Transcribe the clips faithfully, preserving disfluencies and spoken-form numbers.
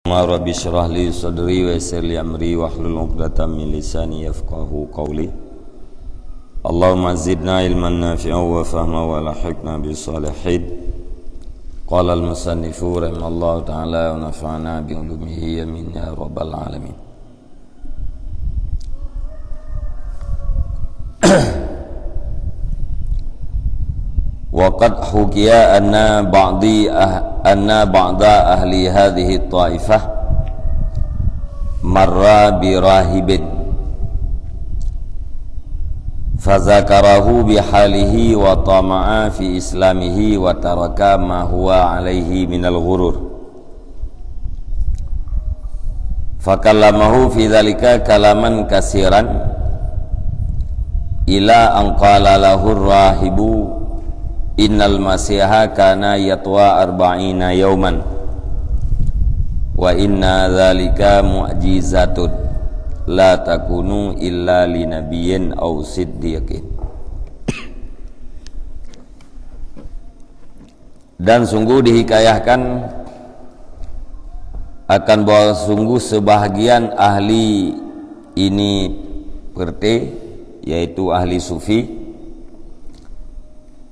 Rabbi syrah li sadri wa yassir li amri wahlul 'uqdatam min lisani yafqahu qawli. Allahumma zidna ilman nafi'a wa fahma wa lahiqna bis salihin. Qala al-musannifu rahimallahu ta'ala wa nafa'ana bi ulumihi, amin ya rabbal alamin. Wa qad hukiya anna ba'di ah-, anna ba'da ahli hadhihi taifah marra bi rahibin fazakarahu bi halihi wa tama'a fi islamihi wa taraka ma huwa alaihi minal ghurur. Fakallamahu fi dzalika kalaman katsiran, ila an qala lahu rahibu, "Innal Masiha kana yatwa arba'ina yauman, wa inna dzalika mu'jizatun la takunu illa li nabiyyin aw siddiqin." Dan sungguh dihikayahkan akan bahwa sungguh sebahagian ahli ini perte, yaitu ahli sufi,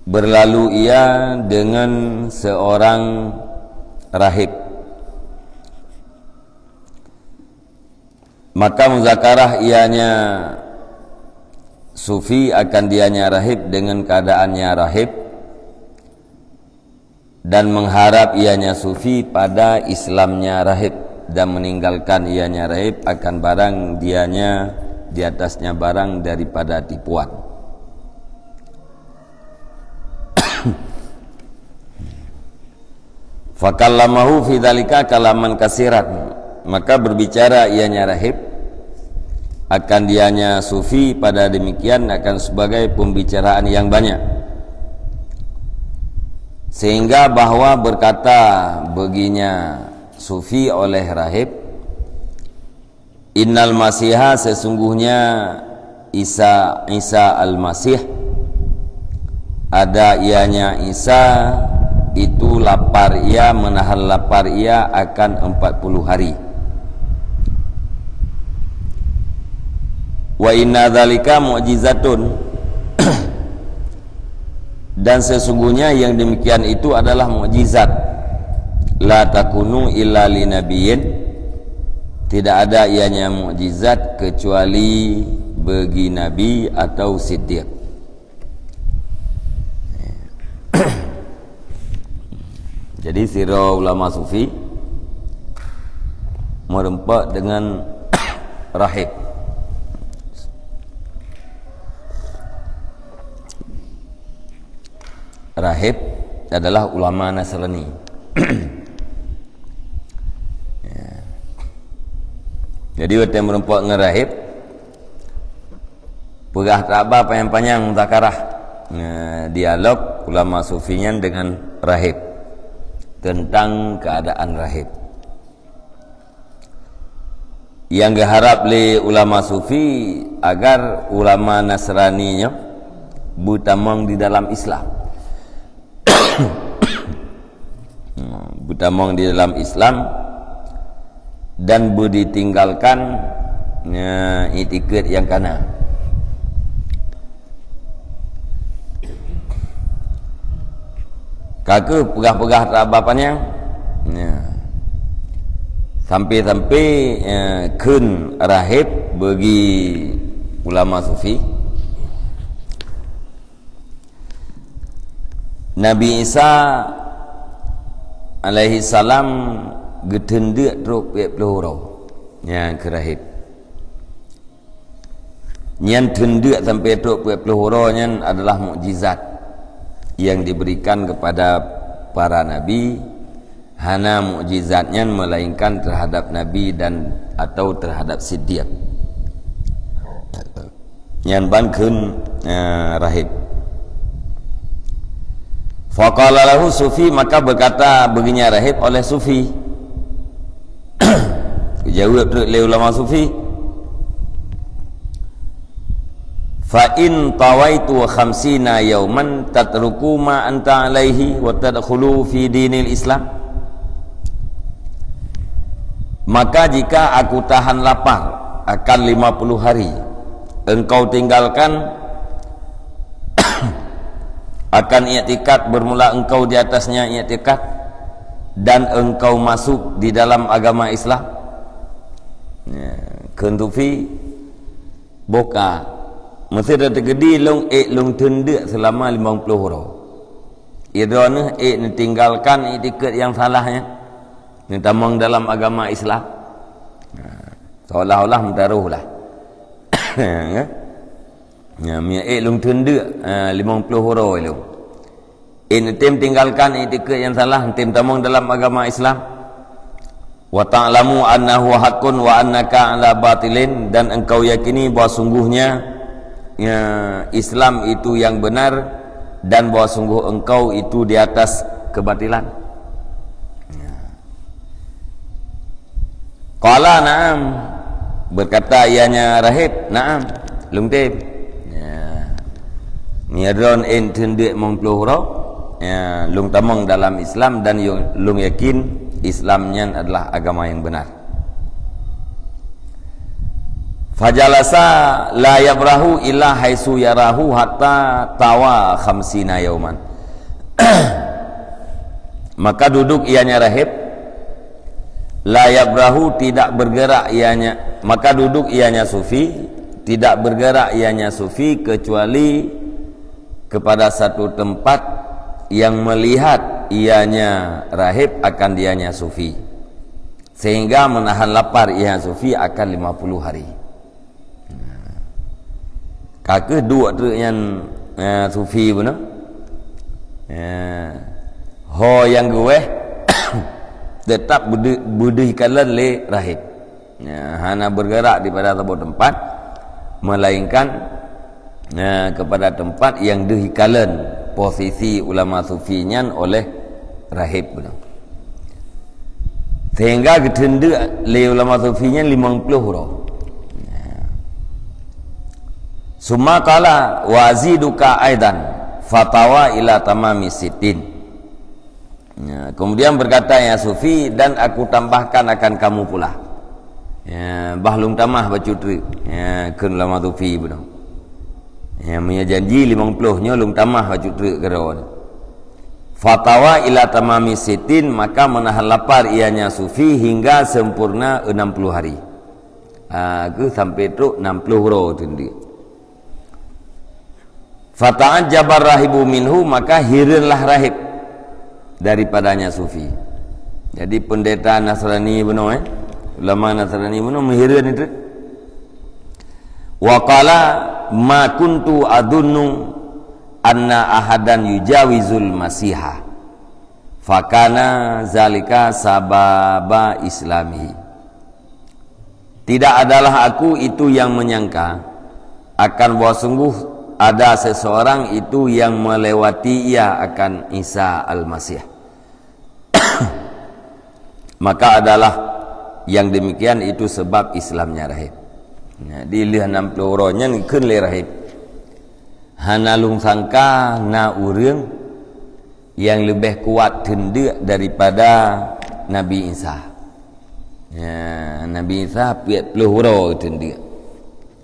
berlalu ia dengan seorang rahib. Maka muzakarah ianya sufi akan dianya rahib dengan keadaannya rahib, dan mengharap ianya sufi pada Islamnya rahib, dan meninggalkan ianya rahib akan barang dianya, di atasnya barang daripada tipuan. Fakallamahu fi dzalika kalaman katsiran, maka berbicara ianya rahib akan dianya sufi pada demikian akan sebagai pembicaraan yang banyak, sehingga bahwa berkata baginya sufi oleh rahib, "Innal Masiha, sesungguhnya Isa, Isa Al-Masih, ada ianya Isa itu lapar ia, menahan lapar ia akan empat puluh hari. Wa inna dzalika mu'jizatun." Dan sesungguhnya yang demikian itu adalah mukjizat. La takunu illa li nabiyyin. Tidak ada ianya mukjizat kecuali bagi nabi atau siddiq. Jadi sidroe ulama sufi meureumpok dengan rahib. Rahib adalah ulama Nasrani. Ya. Jadi watée meureumpok ngon rahib, peugah taba panyang-panyang muzakarah, eh, dialog ulama sufi nyan dengan rahib tentang keadaan rahib. Nyang geuharab lé ulama sufi agar ulama Nasrani nyoe beutamong di dalam Islam. Beutamong di dalam Islam dan beuditinggalkan, eh, iktikeuet nyang kana. Ka kheueh peugah-peugah taba panyang. Ya. Sampai-sampai, eh, kheun rahib bagi ulama sufi, Nabi Isa alaihi salam geuteundeuk trok peuet ploh uroe. Nyan keu rahib. Nyan teundeuk sampai trok peuet ploh uroe nyan adalah mukjizat yang diberikan kepada para nabi. Hana mukjizat nyan melainkan terhadap nabi dan atau terhadap siddiq. Nyan ban kheun, eh, rahib. Faqala lahu sufi, maka berkata baginya rahib oleh sufi. Geujaweueb treuk lé ulama sufi, "Fa in tawaitu khamsina yauman tatruku ma anta alaihi wa tadkhulu fi dinil Islam." Maka jika aku tahan lapar akan lima puluh hari, engkau tinggalkan akan iktikad, bermula engkau di atasnya iktikad, dan engkau masuk di dalam agama Islam. Ya, kheun Sufi, boka, meusé teukeudi lôn ék lôn teundeuk seulama limong ploh uroe. Idroeneuh ék neutinggalkan iktikad nyang salah nyan, neutamong dalam agama Islam. Ha, seolah-olah meutaroh lah. Ya. Ya, meunyoe ék lôn teundeuk, ha, limong ploh uroe lôn. Ék neutem tinggalkan iktikad nyang salah, neutem tamong dalam agama Islam. Wa ta'lamu annahu haqqun wa annaka ala batilin, dan engkau yakini bahwa sungguhnya, ya, Islam itu yang benar dan bahwa sungguh engkau itu di atas kebatilan. Ya. Qala, "Na'am." Berkata ianya rahib, "Na'am, lôn tem." Ya. Meunyoe droen ék teundeuk limong ploh uroe, ya, lôn tamong dalam Islam dan yo-, lôn yakin Islam nyan adalah agama yang benar. Fajalasa la yabrahu illa haitsu yarahu hatta tawa khamsina yauman. Maka duduk ianya rahib, la yabrahu, tidak bergerak ianya, maka duduk ianya Sufi, tidak bergerak ianya Sufi kecuali kepada satu tempat yang melihat ianya rahib akan dianya Sufi, sehingga menahan lapar ianya Sufi akan lima puluh hari. Ka kheueh duek treuk nyan, eh, Sufi bunoe. Eh, ho nyang geuwéh teutap beudeu-, beudeuh kalon lé rahib. Ya, hana bergerak daripada saboh tempat, melainkan, ya, kepada tempat yang deuh kalon posisi ulama Sufi nyan oleh rahib bunoe. Sehingga geuteundeuk lé ulama Sufi nyan limong ploh uroe. Summa qala, "Wa aziduka aidan, fatawa ila tamami sittin." Ya, kemudian berkata, "Ya Sufi, dan aku tambahkan akan kamu pula." Ya, bah lôn tamah bacut treuk. Ya, kheun ulama Sufi bunoe. Ya, meunyoe janji limong ploh, nyoe lôn tamah bacut treuk keudroe. Fatawa ila tamami sittin, maka menahan lapar ianya Sufi hingga sempurna enam puluh hari. Ah, kheueh sampai trok enam puluh uroe teundeuk. Fata'ajjabar rahibu minhu, maka hireunlah rahib daripadanya Sufi. Jadi, pendeta Nasrani bunoe, eh, ulama Nasrani bunoe meuhireuen itu. Wa qala, "Ma kuntu adunnu anna ahadan yujawizul Masiha." Fakana zalika sababa islamihi. Tidak adalah aku itu yang menyangka akan bahwa sungguh ada seseorang itu yang melewati ia akan Isa Al-Masih. Maka adalah yang demikian itu sebab Islamnya rahib. Jadi, lheueh enam puluh uroe nyan kheun lé rahib, "Hana lôn sangka na ureuëng nyang leubeh kuat teundeuk daripada Nabi Isa." Ya, Nabi Isa peuet ploh uroe teundeuk.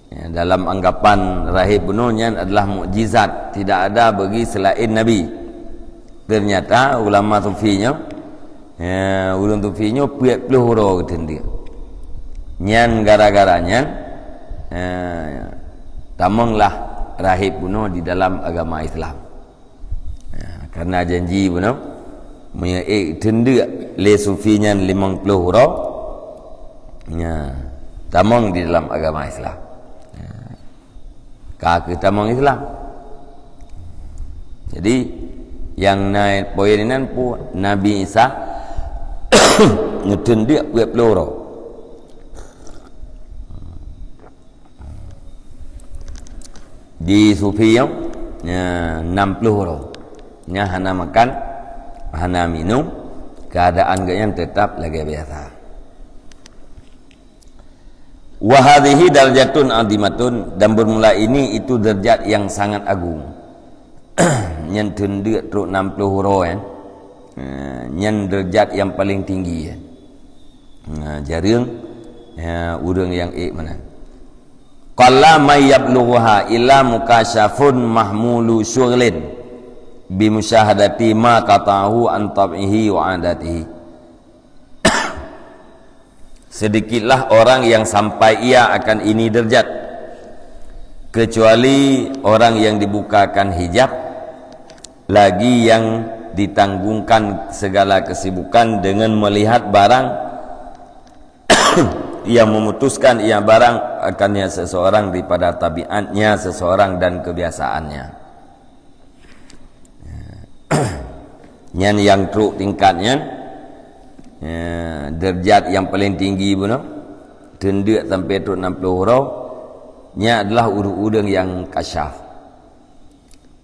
Ya, dalam anggapan rahib bunoe nyan adalah mukjizat, tidak ada bagi selain Nabi. Ternyata ulama Sufi nyoe, ya, ureuëng Sufi nyoe peuet ploh uroe teundeuk. Nyan gara-gara nyan, ya, tamonglah rahib bunoe di dalam agama Islam. Ya, karena janji bunoe, meunyoe ék teundeuk lé Sufi nyan limong ploh uroe, ya, tamong di dalam agama Islam. Ya, ka kheueh tamong Islam. Jadi, nyang na poin inan pu Nabi Isa neuteundeuk peuet ploh uroe. Di Sufi nyoe, nya, enam puluh uroe. Nya hana makan, hana minum, keadaan geuhnyan tetap lagée biasa. Wa hadhihi darajatun azimatun, dan bermula ini itu derajat yang sangat agung. Nyan teundeuk trok enam puluh uroe, kan? Ha, nyan derajat yang paling tinggi, kan? Nah, jareueng, ya, ureuëng nyang ék meunan. Qalla may yablughuha illa mukasyafun mahmulu syughlin bi musyahadati ma qata'ahu an tab'ihi wa adatihi. Sedikitlah orang yang sampai ia akan ini derajat, kecuali orang yang dibukakan hijab, lagi yang ditanggungkan segala kesibukan dengan melihat barang yang memutuskan ia barang akannya seseorang daripada tabiatnya seseorang dan kebiasaannya. Nyan nyang trok tingkat nyan, ya, derajat nyang paling tinggi bunoe, teundeuk sampai trok enam puluh uroe, nyan adalah ureuëng-ureuëng nyang kasyaf.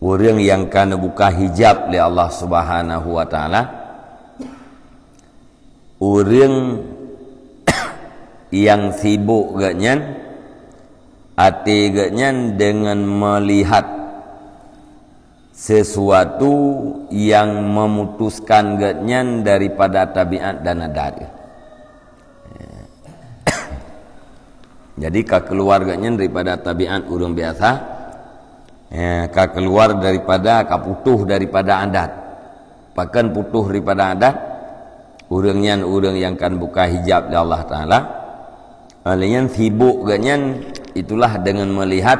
Ureuëng nyang ka neubuka hijab lé Allah Subhanahu wa Taala. Ureuëng nyang sibok geuhnyan, até geuhnyan dengan melihat sesuatu yang memutuskan geuhnyan daripada tabiat dan adat. Jadi, ka keuluar geuhnyan daripada tabiat ureuëng biasa, ya, ka keuluar daripada, ka putôh daripada adat. Pakon putôh daripada adat? Ureuëng nyan ureuëng nyang ka neubuka hijab lé Allah Taala. Oleh nyan sibok geuhnyan itulah dengan melihat,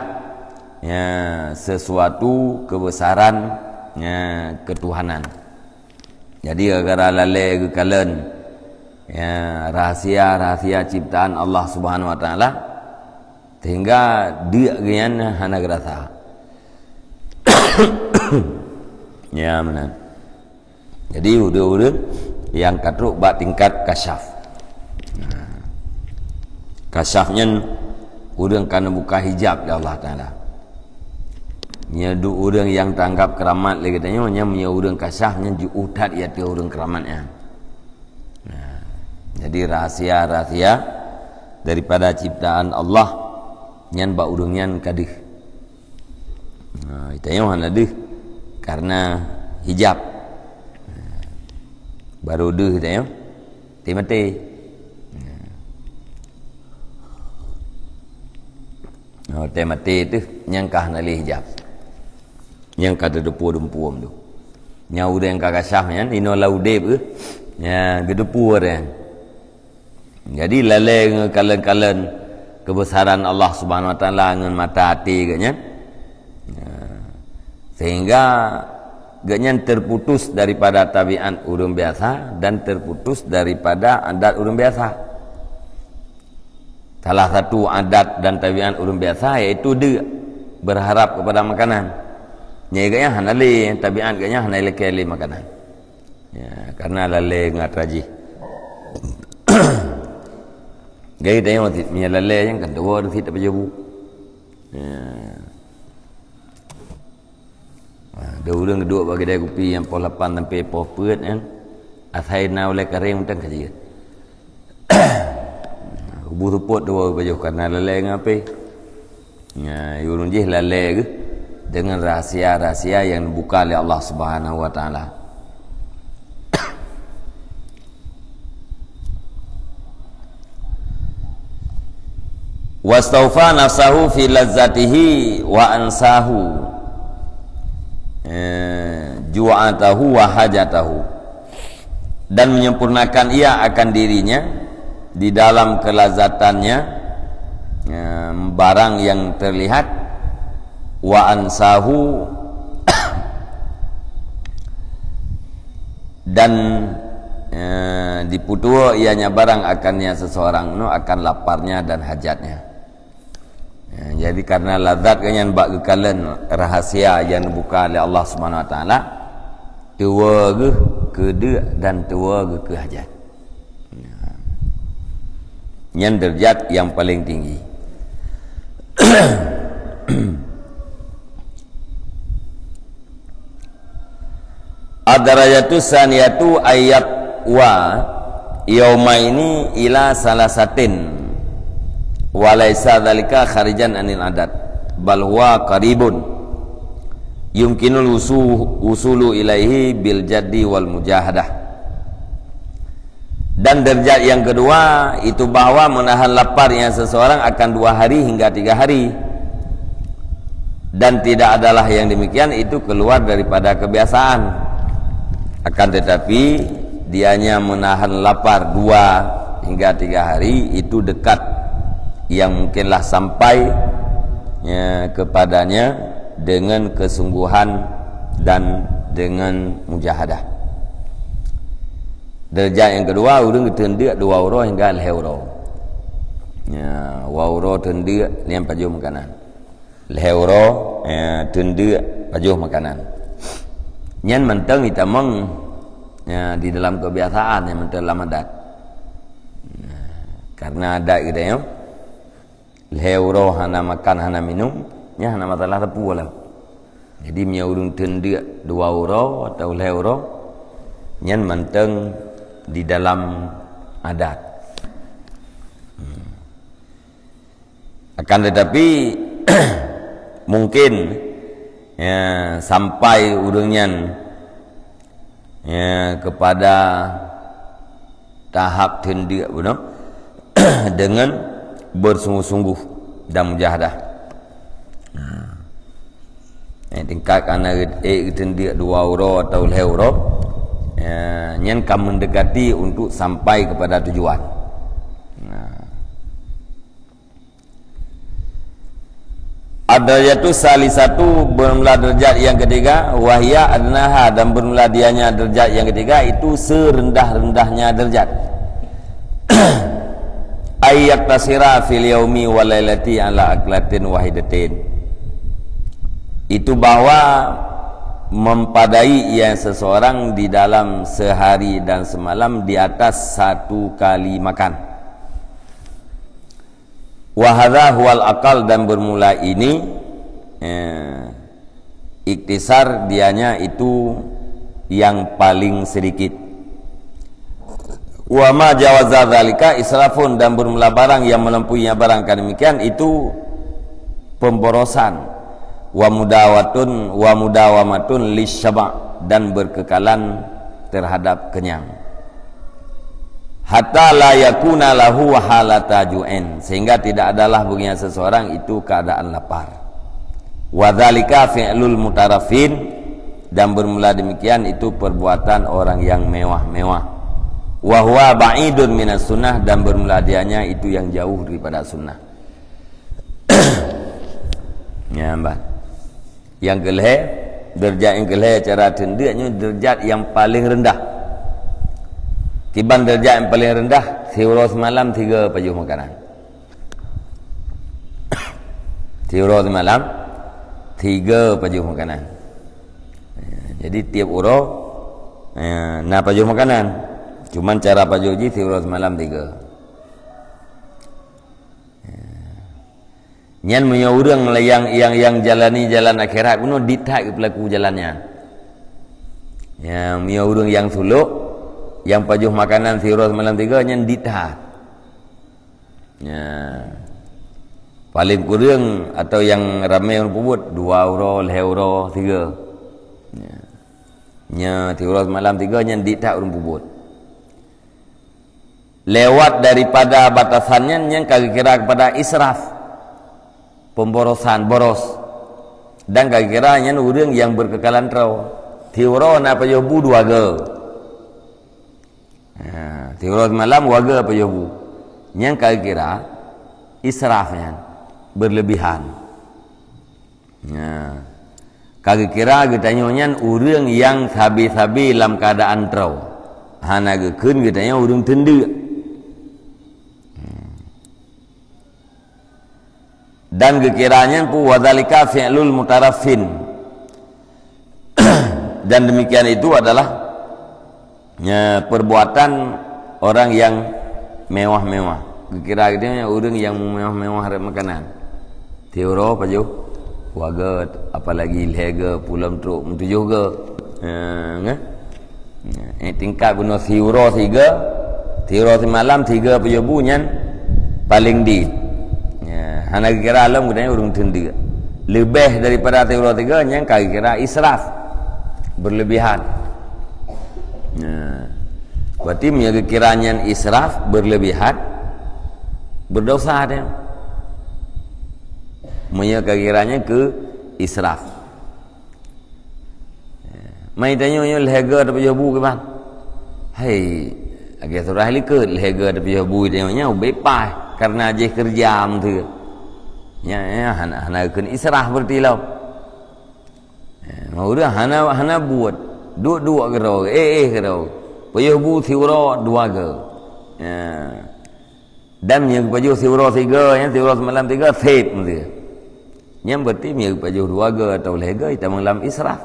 ya, sesuatu kebesaran, ya, ketuhanan. Jadi, gara-gara lalée geukalon, ya, rahasia-rahasia ciptaan Allah Subhanahu wa Taala, sehingga deuk geuhnyan hana geurasa. Ya, meunan. Jadi, ureuëng-ureuëng nyang ka trok bak tingkat kasyaf. Nah, kasyaf nyan ureuëng ka neubuka hijab lé Allah Taala. Nyoe duek ureuëng nyang teuanggap keuramat lé geutanyoe, nyan meunyoe ureuëng kasyaf nyan jiôh that i ateueh ureuëng keuramat nyan. Nah, jadi rahasia-rahasia daripada ciptaan Allah nyan bak ureuëng nyan ka deuh. Ha, tanyoe hana deuh karena hijab. Baru deuh tanyoe, teuh maté. Ha, teuh maté teuh nyang ka hana lé hijab. Nyang ka teudeupue dumpuem tu. Nyang ureuëng ka kasyaf nyan, inoe lam udeb geuh. Nya geudeupue ureuëng. Jadi, lalée ngon kalon-kalon keubesaran Allah Subhanahu wa Taala ngon mata até geuhnyan. Ya. Sehingga geuhnyan terputus daripada tabiat ureuëng biasa dan terputus daripada adat ureuëng biasa. Salah satu adat dan tabiat ureuëng biasa yaitu deuk, berharap kepada makanan. Nyai geuhnyan hana lé, tabiat geuhnyan hana lé keu lé makanan. Ya, karena lalée ngon atra jih. Jadi tanyoe meunyoe lalée nyan kan dua sit tapajoh bu. Ya. Ha, ada ureuëng geuduek bak keudai kupi nyang poh lapan sampai poh peuet nyan. Asai na ulée karéng mantong ka jeuet. Kubu seupôt dua pajoh karena lalée ngon apé. Nya, ureuëng jih lalée geuh dengan rahasia-rahasia yang dibuka oleh Allah Subhanahu wa Taala. Wastaufa nafsahu fi lazzatihi wa ansahu, eh, ju'atahu wa hajatahu. Dan menyempurnakan ia akan dirinya di dalam kelazatannya, ya, barang yang terlihat, wa ansahu, dan, ya, diputuwo ianya barang akannya seseorang, no, akan laparnya dan hajatnya. Ya, jadi karena lazat geuhnyan bak geukalon rahasia yang dibuka oleh Allah Subhanahu Wa Taala, tuwo geuh keu deuk dan tuwo geuh keu hajat. Ya. Nyan derajat yang paling tinggi. Ad-darajatu tsaniyatu ayyat wa yaumaini ila salasatin wa laisa dzalika kharijan anil adat, bal huwa qaribun yumkinul wusu-, wusulu ilaihi bil jaddi wal mujahadah. Dan derajat yang kedua itu bahwa menahan lapar yang seseorang akan dua hari hingga tiga hari. Dan tidak adalah yang demikian itu keluar daripada kebiasaan. Akan tetapi, dianya menahan lapar dua hingga tiga hari itu dekat yang mungkinlah sampai, ya, kepadanya dengan kesungguhan dan dengan mujahadah. Derajat yang kedua, ureuëng geuteuntèe dua uroe hingga lhèe uroe. Ya, dua uroe teuntèe nyan pajoh makanan. Lhèe uroe, ya, teuntèe pajoh makanan. Nyan mantong itamong, ya, di dalam kebiasaan, nyan mantong lam adat. Nah, karena adat kita, ya, lhèe uroe hana makan, hana minum, nyan hana masalah teupeu lah. Jadi, meunyoe ureuëng teuntèe dua uroe atau lhèe uroe, nyan mantong di dalam adat. Hmm. Akan tetapi, mungkin, ya, sampai ureuëng nyan, ya, kepada tahap teuntèe bunoe dengan bersungguh-sungguh dan mujahadah. Nah, eh, tingkat kana eh, teuntèe dua uroe atau lhèe uroe, ya, nyan ka mendekati untuk sampai kepada tujuan. Nah. Ad-darajatu salisatu, bermula derajat yang ketiga, wahya adnaha, dan bermula dianya derajat yang ketiga itu serendah-rendahnya derajat. Ay yaktasira fil yaumi wa lailati ala aklatin wahidatin. Itu bahwa mempadai ia seseorang di dalam sehari dan semalam di atas satu kali makan. Wa hadza huwal aqal, dan bermula ini, eh, iktisar dianya itu yang paling sedikit. Wa ma jawaza dzalika israfun, dan bermula barang yang melampauinya barang ka demikian itu pemborosan. Wa mudawatun, wa mudawamatun lisyaba, dan berkekalan terhadap kenyang. Hatta la yakuna lahu halata ju'in, sehingga tidak adalah baginya seseorang itu keadaan lapar. Wa dzalika fi'lul mutarafin, dan bermula demikian itu perbuatan orang yang mewah-mewah. Wa huwa ba'idun minas sunnah, dan bermula dianya itu yang jauh daripada sunnah. Nyan ban. Nyang keulhèe, derajat nyang keulhèe cara teuntèe nyoe derajat nyang paling rendah. Kiban derajat nyang paling rendah, siuroe seumalam tiga pajoh makanan. Siuroe seumalam tiga pajoh makanan. Jadi tiep uroe, eh, na pajoh makanan. Cuman cara pajoh jih siuroe seumalam tiga. Nyan meunyoe ureuëng nyang, nyang, nyang jalani jalan akhirat bunoe dit that geupeulaku jalan nyan. Ya, meunyoe ureuëng nyang sulok, nyang pajoh makanan siuroe seumalam tiga nyan dit that. Ya. Paling kureueng atau nyang ramé ureuëng peubuet dua uroe, lhèe uroe, tiga. Ya. Nya siuroe seumalam tiga nyan dit that ureuëng peubuet. Lewat daripada batasan nyan, nyan ka geukira kepada israf, pemborosan, boros. Dan ka geukira nyan ureuëng nyang berkekalan troe. Siuroe na pajoh bu dua go. Ha, siuroe seumalam dua go pajoh bu. Nyan ka geukira israf nyan, berlebihan. Nah, ka geukira geutanyoe nyan ureuëng nyang sabe-sabe lam keuadaan troe. Hana geukheun geutanyoe ureuëng teundeuk. Dan geukira nyan pu wadzalika fi'lul mutaraffin. Dan demikian itu adalah, ya, perbuatan orang yang mewah-mewah. Geukira geutanyoe ureuëng nyang mewah-mewah rot makanan. Siuroe pajoh dua go, apalagi lhèe go, pulom trok, meutujoh go. Ha, nggak? Ya, eh, tingkat bunoe siuroe tiga, siuroe seumalam tiga pajoh bu nyan paling dit. Ya, hana geukira lom geutanyoe ureuëng teundeuk. Leubeh daripada siuroe tiga nyan ka geukira israf, berlebihan. Ya. Berarti meunyoe geukira nyan israf, berlebihan, berdosa dia. Meunyoe geukira nyan keu israf. Mai tanyoe nyoe lhèe geu tapajoh bu kiban. Hai, lagèe surah likot, lhèe geu tapajoh bu tanyoe nyoe ubé paih karena jih keureuja meuteue. Nya, nya hana, hana kheun israf berarti lom. Eh, ureueng hana, hana buet, duek-duek keudroe, éh-éh keudroe. Pajoh bu siuroe dua geu. Ya. Dan meunyoe geupajoh siuroe siga, ya, siuroe seumalam siga, sép meusti. Nyan berarti meunyoe geupajoh dua geu atawa lhèe geu, itamong lam israf.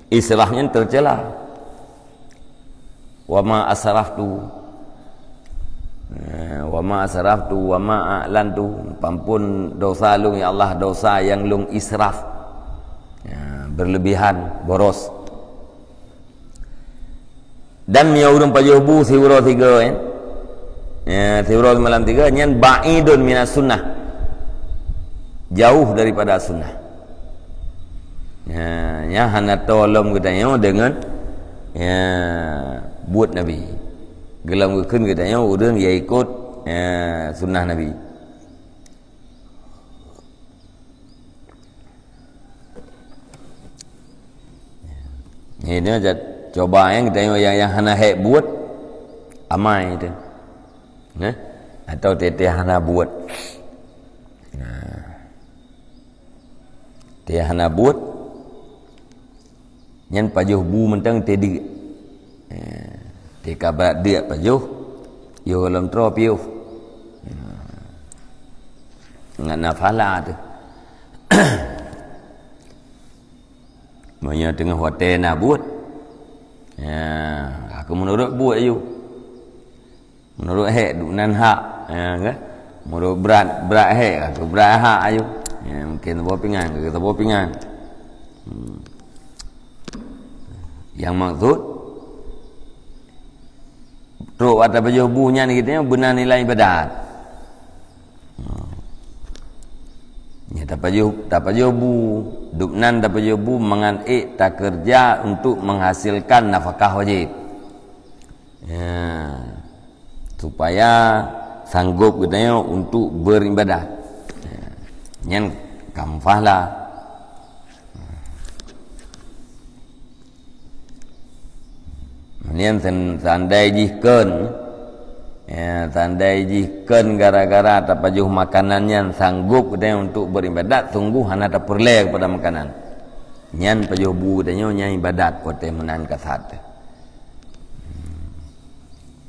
Israf nyan tercela. Wa ma asraftu. Ya, wa ma asraftu, wa ma a'lantu. Pampun dosa lôn, ya Allah, dosa nyang lôn israf. Ya, berlebihan, boros. Dan meunyoe ureueng pajoh bu siuroe siga, ya. Ya, siuroe seumalam siga, nyan ba'idun minas sunnah. Jauh daripada sunnah. Ya, nyan hana tolom geutanyoe deungon, ya, buet Nabi. Geulom geukheun geutanyoe ureueng nyang ikot, ya, sunnah Nabi. Ini aja coba nyang geutanyoe nyang, nyang hana hék buet, amai teuh. Nah, atau teuh-teuh hana buet. Nah. Teuh hana buet, nyan pajoh bu mantong teuh deuk. Eh, teuh ka brat deuk pajoh, yoh lom troe piôh. Ngat na pahala teuh. Meunyoe teungoh watèe na buet, ya, aku meunurot buet ayue. Meunurot hék, duek nan hak, ya, kan? Meunurot brat, brat hék, aku brat hak ayue. Ya, mungken saboh pingan, ka saboh pingan. Hmm. Nyang maksud, trok ata pajoh bu nyan geutanyoe beuna nilai ibadat. Hmm. Ya, tapajoh, tapajoh bu, duek nan tapajoh bu mangat ék takeureuja untuk menghasilkan nafakah wajéb. Ya, supaya sanggob geutanyoe untuk beribadat. Ya, nyan kam pahala. Nyan se-, seandai jih kheun, ya, seandai jih kheun gara-gara tapajoh makanan nyan sanggob geutanyoe untuk beribadat, sungguh hana tapeureulèe kepada makanan. Nyan pajoh bu geutanyoe nyan ibadat watèe meunan kasat.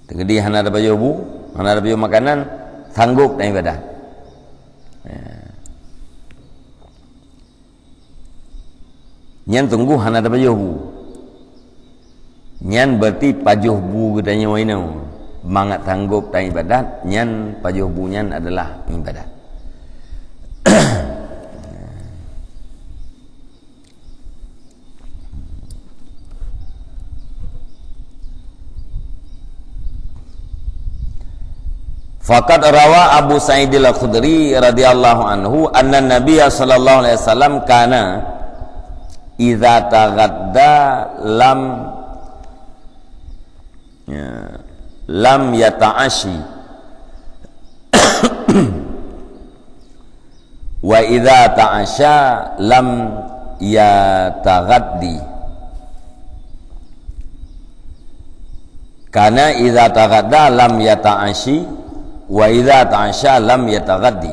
Teukeudi hana tapajoh bu, hana tapajoh makanan, sanggob dan ibadat. Ya. Nyan sungguh hana tapajoh bu. Nyan berarti pajoh bu geutanyoe inoe mangat sanggob dan ibadat, nyan pajoh bu nyan adalah ibadat. Faqad rawa Abu Sa'id Al-Khudri radhiyallahu anhu anna Nabiya sallallahu alaihi wasallam kana idza taghadda lam, ya, lam yata'ashi. Wa idza ta'asya lam yataghaddi. Kana idza taghadda lam yata'ashi, wa idza ta'asya lam yataghaddi.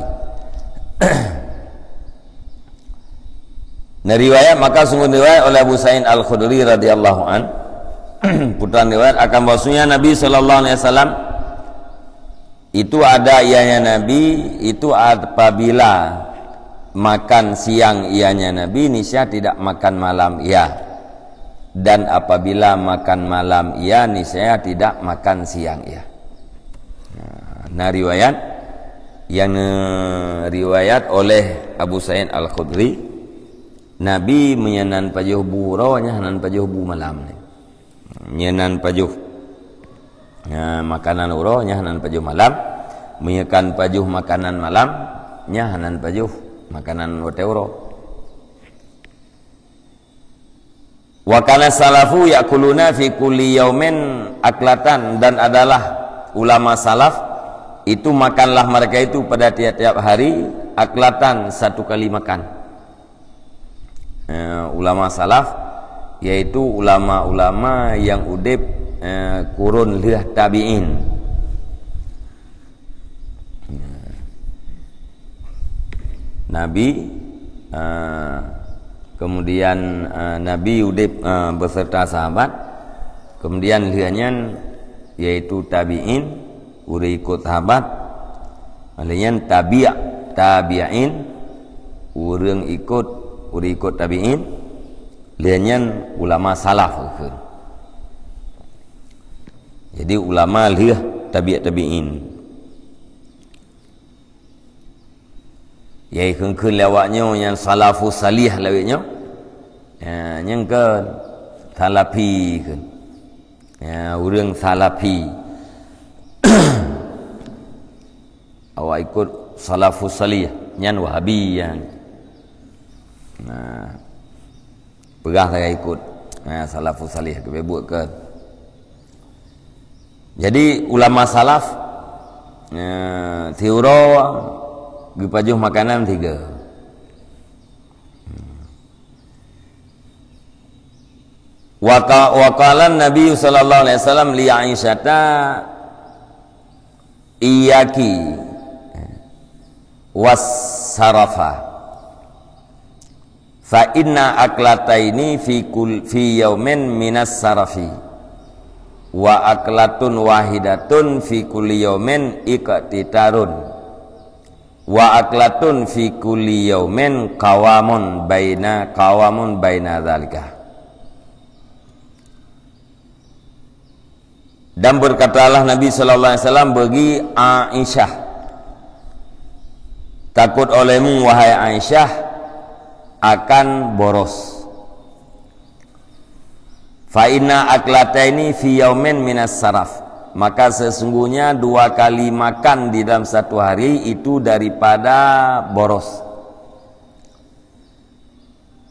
Nah, riwayat, maka sungguh riwayat oleh Abu Sa'id Al-Khudri radhiyallahu an, putra riwayat akan bahwasanya Nabi sallallahu alaihi wasallam itu ada ianya Nabi, itu apabila makan siang ianya Nabi, niscaya tidak makan malam ia. Dan apabila makan malam ia, niscaya tidak makan siang ia. Nah, nah, riwayat yang, eh, riwayat oleh Abu Sa'id Al-Khudri, Nabi meunyoe nan pajoh bu uroe, nyan nan pajoh bu malam ni. Nyan nan pajoh, ya, makanan uroe, nyan nan pajoh malam. Meunyoe kan pajoh makanan malam, nyan nan pajoh makanan watèe uroe. Wa kana salafu ya'kuluna fi kulli yaumin aklatan, dan adalah ulama salaf itu makanlah mereka itu pada tiap-tiap hari aklatan, satu kali makan. Eh, ulama salaf yaitu ulama-ulama yang udeb, eh, kurun lheueh tabi'in. Nabi, eh, kemudian, eh, Nabi udeb, eh, beserta sahabat, kemudian lheueh nyan yaitu tabi'in, ureuëng ikot sahabat, lheueh nyan tabi', tabi'in, ureuëng ikot, ureuëng ikot tabi'in, lheueh nyan ulama salaf kheun. Jadi ulama lheueh tabi' tabi'in. Yai kheun-kheun lé awak nyoe nyang salafus salih lawét nyoe. Ya, nyang kheun salafi kheun. Ya, ureuëng salafi. Awak ikot salafus salih, nyan Wahabi nyan. Nah, peugah sagai ikot. Nah, salafus salih keubeubeuet kheun. Jadi ulama salaf, eh, siuroe geupajoh makanan tiga. Wa qa-, wa qala Nabi sallallahu alaihi wasallam li Aisyata, "Iyyaki was sarafa. Fa inna aklataini fi kul-, fi yaumin minas sarafi. Wa aklatun wahidatun fi kulli yaumin iqtitarun. Wa aklatun fi kulli yaumin qawamun baina, qawamun baina dzalika." Dan berkatalah Nabi sallallahu alaihi wasallam bagi Aisyah, "Takut olehmu, wahai Aisyah, akan boros. Fa inna aklataini fi yaumin minas saraf. Maka sesungguhnya dua kali makan di dalam satu hari itu daripada boros.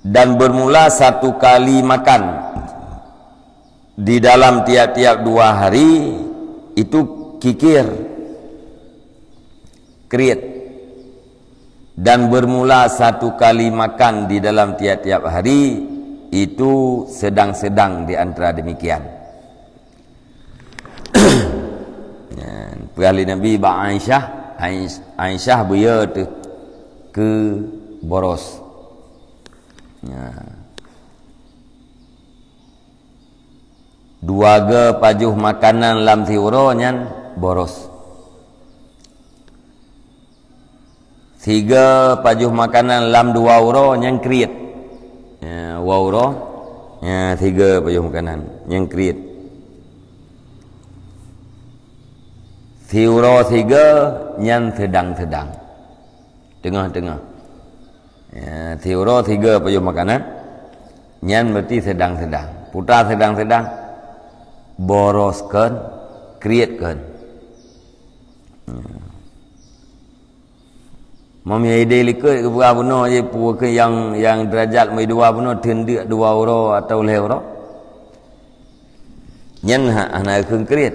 Dan bermula satu kali makan di dalam tiap-tiap dua hari itu kikir, kriet. Dan bermula satu kali makan di dalam tiap-tiap hari itu sedang-sedang di antara demikian." Nyan, peugah lé Nabi bak Aisyah, Ais-, Aisyah buya teuh keu boros. Nyan. Dua geupajoh makanan lam siuroe nyan boros. Siga pajoh makanan lam dua uroe nyang kriet. Ya, dua uroe. Ya, siga pajoh makanan nyang kriet. Siuroe siga nyan sedang-sedang. Teungoh-teungoh. Ya, siuroe siga pajoh makanan nyan berarti sedang-sedang. Puta sedang-sedang. Boros kheun, kriet kheun. Ya. Meunyoe idéh likot geupeugah bunoe jih peue keuh nyang, nyang deurajat meudua bunoe teundeuk dua uroe atawa lhée uroe. Nyan ha-, hana kheun kriet.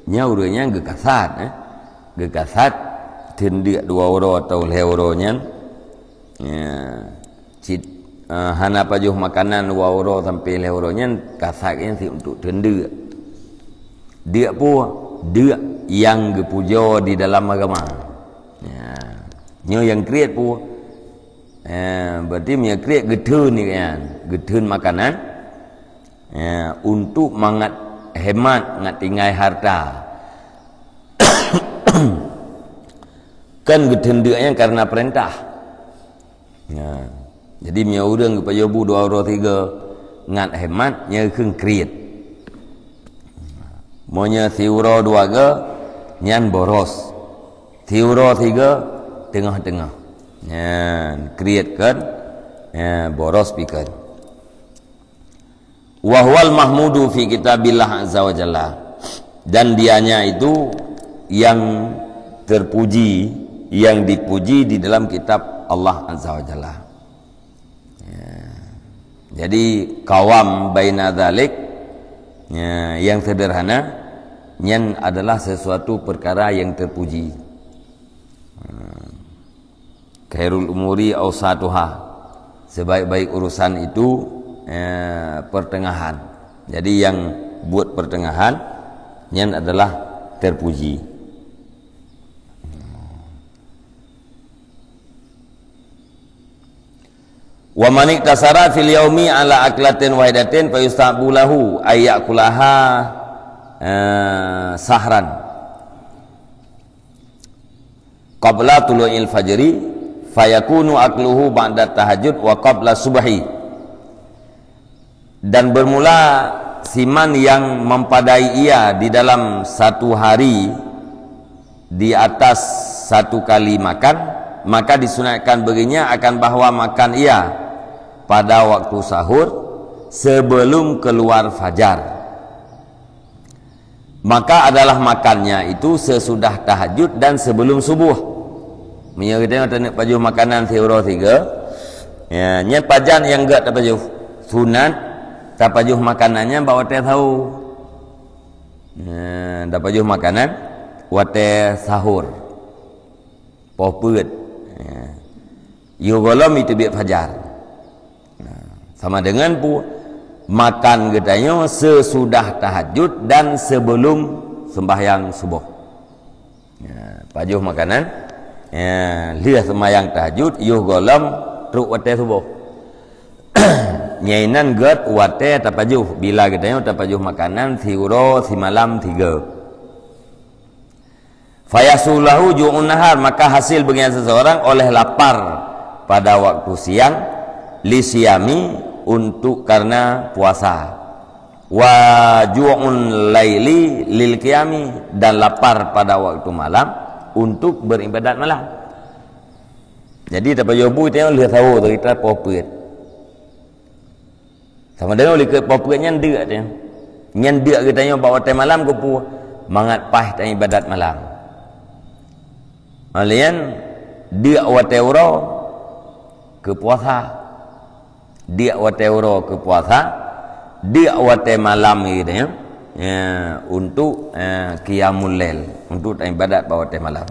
Nyan ureuëng nyan geukasat, eh. Geukasat teundeuk dua uroe atawa lhée uroe nyan. Ya. Cit, eh, hana pajoh makanan dua uroe sampoe lhée uroe nyan kasat nyan sit untuk teundeuk. Deuk peue? Deuk nyang geupujoe di dalam agama. Ya. Nyoe nyang kriet peue? Ya, berarti meunyoe kriet geutheun nyan, geutheun makanan. Ya, untuk mangat hemat, ngat tinggai harta. Kan geutheun deuk nyan karena peurintah. Ya. Jadi meunyoe ureuëng geupajoh bu dua uroe siga ngat hemat, nyan kheun kriet. Meunyoe siuroe dua ga, nyan boros. Siuroe siga, teungoh-teungoh. Nyan kriet kheun, ya, boros pi kheun. Wa huwal mahmudu fi kitabillah azza wa jalla. Dan dianya itu yang terpuji, yang dipuji di dalam kitab Allah azza wa jalla. Ya. Jadi, qawam baina dzalik, ya, yang sederhana, nyan adalah sesuatu perkara yang terpuji. Hmm. Khairul umuri ausatuha. Sebaik-baik urusan itu, eh, pertengahan. Jadi, yang buat pertengahan, nyan adalah terpuji. Wa man iktasara fil yaumi ala aklatin wahidatin fa yustahabu lahu ay yakulaha, eh, sahran qabla tulu'il fajri, fayakunu akluhu ba'da tahajud wa qabla subhi. Dan bermula siman yang mempadai ia di dalam satu hari di atas satu kali makan, maka disunatkan baginya akan bahwa makan ia pada waktu sahur sebelum keluar fajar. Maka adalah makannya itu sesudah tahajud dan sebelum subuh. Meunyoe geutanyoe taneuk pajoh makanan siuroe sigoe, ya, nyan pajan nyang geuet tapajoh. Sunat tapajoh makanan nyan bak watée sahur. Ya, tapajoh makanan watée sahur. Poh peuet. Ya. Yoh gohlom iteubiet fajar. Nah, sama dengan pu-, makan geutanyoe sesudah tahajud dan sebelum sembahyang suboh. Ya, pajoh makanan, ya, lheueh sembahyang tahajud, yoh gohlom trok watée suboh. Nyan inan geuet watée tapajoh, bila geutanyoe tapajoh makanan siuroe simalam sigoe. Fayahsul lahu ju'un nahar, maka hasil bagian seseorang oleh lapar pada waktu siang, li siyami, untuk karena puasa, wa ju'un laili lil qiyami, dan lapar pada waktu malam untuk beribadat malam. Jadi, tapajoh bu teuh lheueh sahur teuh kita poh peuet. Sama dengan likot poh peuet nyan deuk teuh. Nyan deuk geutanyoe bak watée malam keupeue mangat paih taibadat malam. Laén deuk watée uroe keu puasa. Deuk watée uroe keu puasa, deuk watée malam geutanyoe, ya, untuk, eh, qiyamul lail, untuk taibadat bak watée malam.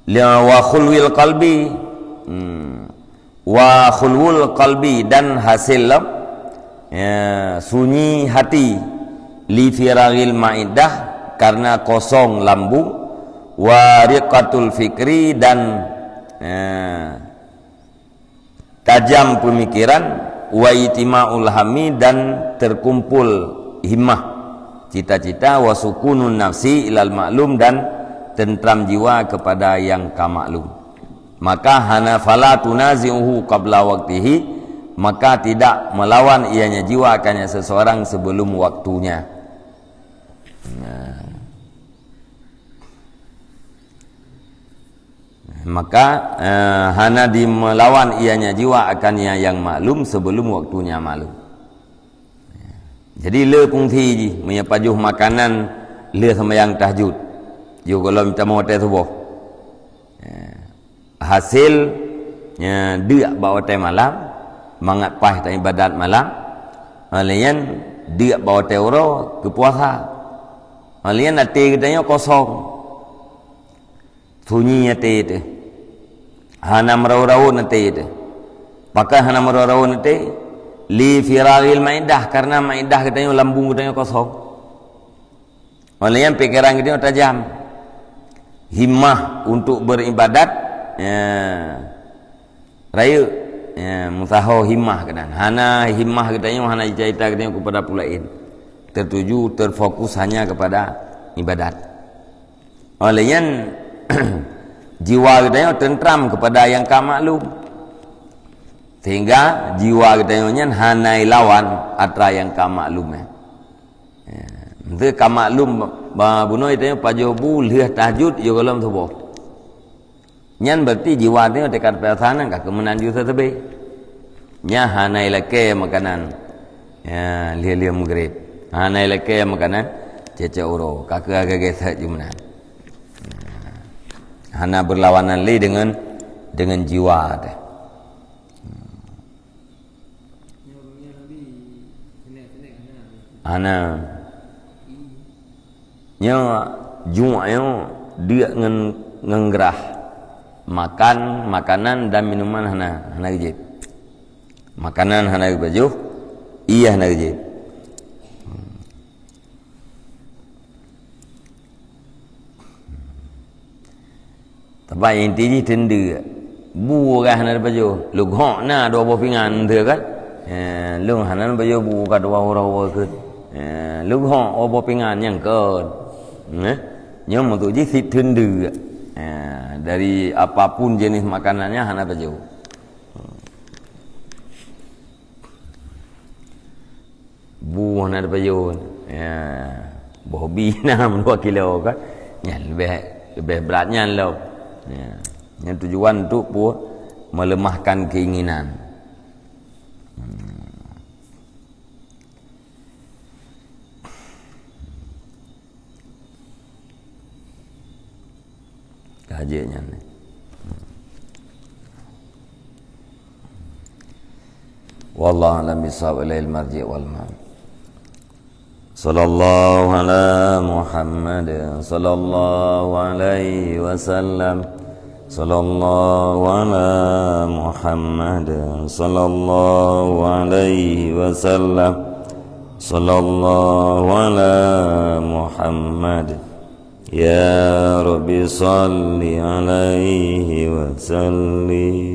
Ya, wa khulwil qalbi. Hmm. Wa khulwul qalbi, dan hasil lam, ya, sunyi hati, li firaghil maidah, karena kosong lambung, wa riqatul fikri, dan, ya, tajam pemikiran, wa ijtima'ul hammi, dan terkumpul himmah, cita-cita, wa sukunun nafsi ilal maklum, dan tentram jiwa kepada yang ka maklum. Maka hana fala tunazi'uhu qabla waqtihi, maka tidak melawan ianya jiwa akannya seseorang sebelum waktunya. Nah. Maka, eh, hana dimelawan ianya jiwa akannya yang maklum sebelum waktunya maklum. Jadi le fungsi jih, meunyoe pajoh makanan le seumayang tahajud. Yoh gohlom tamong watée suboh. Eh, hasil, eh, deuk bak watée malam, mangat paih taibadat malam. Laén deuk bak watée uroe keu puasa. Laén até geutanyoe kosong. Sunyi até teuh. Hana meurayeuk-rayeuk até teuh. Pakon hana meurayeuk-rayeuk até? Li firaghil maidah, karena maidah geutanyoe, lambung geutanyoe kosong. Oleh nyan pikeran geutanyoe tajam. Himmah untuk beribadat, ya, rayeuk. Ya, meusaho himmah keunan. Hana himmah geutanyoe, hana cita-cita geutanyoe kepada peue laén. Tertuju, terfokus hanya kepada ibadat. Oleh nyan, jiwa geutanyoe tentram kepada nyang ka maklum. Sehingga jiwa geutanyoe nyan hana ilawan atra nyang ka maklum nyan. Ya, meunteue ka maklum ba-, bunoe geutanyoe pajoh bu lheueh tahajud yoh gohlom suboh. Nyan berarti jiwa geutanyoe teuka perasaan ka keumeunan ju teubeh. Nyan hana ilakée makanan, ya, lheueh-lheueh meugreb. Hana ilakée makanan cécé uroe, ka keuh agak-agak that ju meunan. Hana berlawanan lé dengan deungon jiwa teuh. Hana. Nyoe juek nyoe deuk ngon, ngon grah. Makan, makanan dan minuman hana, hana geujép. Makanan hana geupajoh, ié hana geujép. Tapi inti jih teundeuk. Bu kan hana geupajoh. Leughok na dua boh pingan teuh kan. Eh, lôn hana geupajoh bu ka dua uroe-uroe keuh. Eh, leughok dua boh pingan nyang kon. Eh, nyoe meutuk jih sit teundeuk. Eh, dari apapun jenis makanannya hana pajoh. Bu hana geupajoh. Ya. Boh bi na dua kilo kan. Nyan lebih, lebih berat nyan lom. Ya. Nyan tujuan untuk pu-, melemahkan keinginan. Hmm. Ka jeuet nyan. Wallahu a'lam bissawab, ilaihil marji' wal ma'ab. Sallallahu ala Muhammad, sallallahu alaihi wasallam. Sallallahu ala Muhammad, sallallahu alaihi wasallam. Sallallahu ala Muhammad. Ya Rabbi salli alaihi wa sallim.